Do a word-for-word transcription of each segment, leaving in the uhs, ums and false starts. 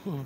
Hwnkhe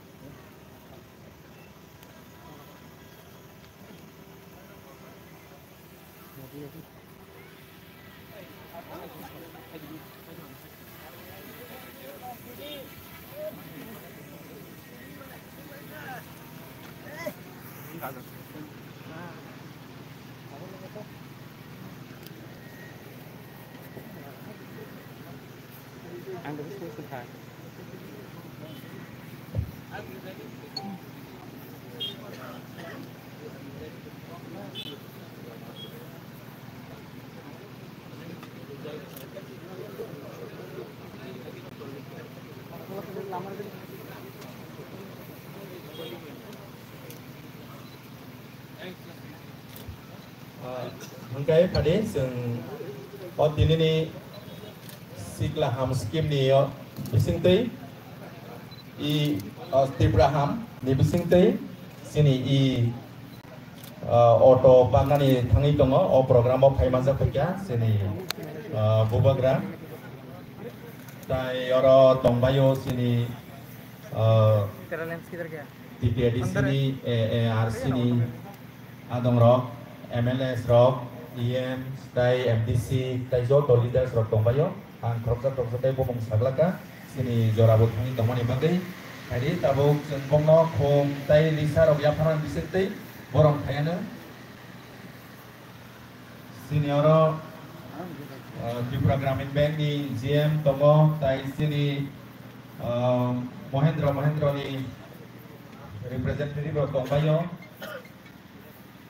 phadi chwng o tinini Sikla Ham scheme ni o bisingtwi i, o Tipra Ham ni bisingtwi chini i, o auto parnani thangwi tongo, o program o phai manjak phaikha chini, o bubagra. Tai oro tongbaio chini, o T P A D C ni, A R C ni adongrok, M L As rok, E M, tai M D C, tai joto leaders rok tongbaio. Ang khoroksa khoroksa tei bumung saglaka, chini jora bo thangwi tongmani bagwi. Haidi tabuk chwng bongno khum tai risa rok yapharmani bisingtwi borom phaiano. Chini oro, ah, Tripura Gramin Bank ni G M tongo, tai chini, ah, Mahindra Mahindra ni representative rok tongbaio.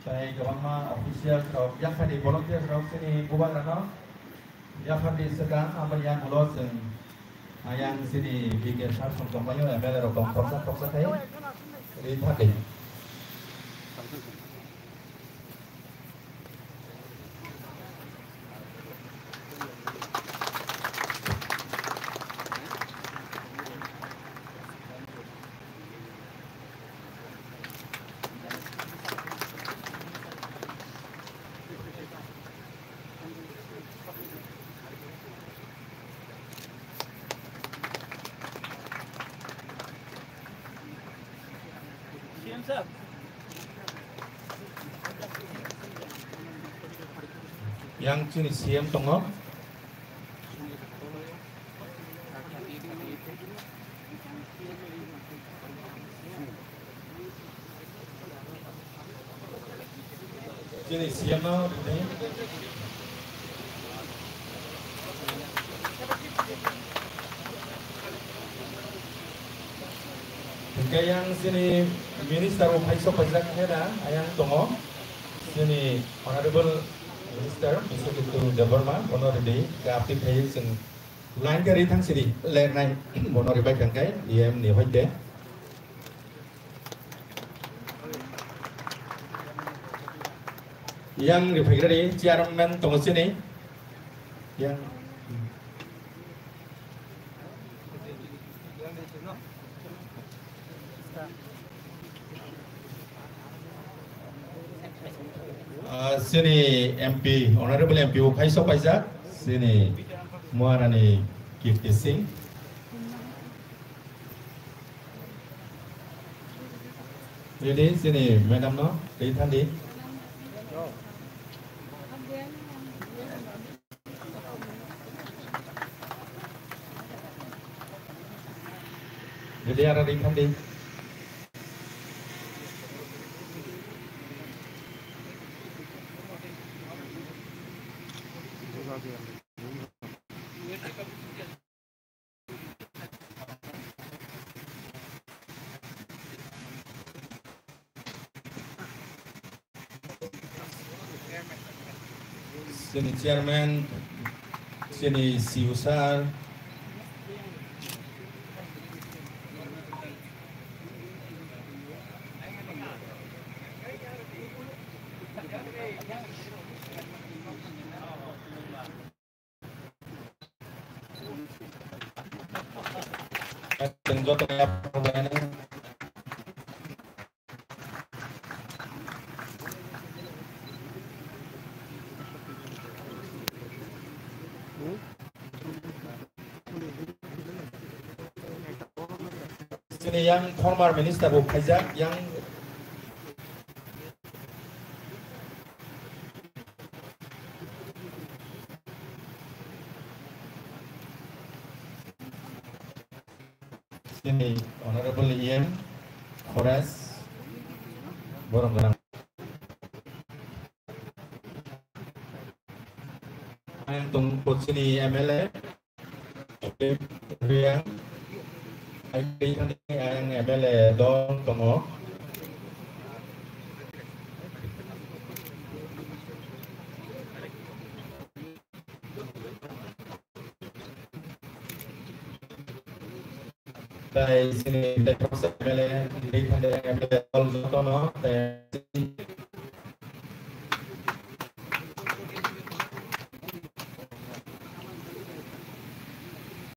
Tai kwbangma officials rok, yaphani volunteers rok chini bubagrano yaphani swkang, aboni yagulo chwng ayang chini B K sir song tongbaio, M L A rok tong khoroksa khoroksa khai ri thangdi. Yang chini C M tongo. Chini C M no rini. Hingke yang chini minister bo phai sok paijak khe da, ayang tongo. Chini Honorable Minister Biswajitu Debbarma, bono rini, ke apni phai chwng line ke ri thang sini, line nai, bono ribai thang kai, E M ni hoite. Yang rifaigrani chairman tongo chini. Yang. Ah, chini M P, Honorable M P bo phai sok paijak, chini Maharani Kirti Singh. Ready, chini madam no, ready thandi. Ready, aro ready thandi. Chini chairman, chini C E O sir. Chwng joto khe Yang former minister bo khaijak, yang chini Honorable E M Forest, borok gwnang. Ang tong chini M L A, Riang, ang M L A dol tongo. Tai chini M L A, M L A dol jotono, tai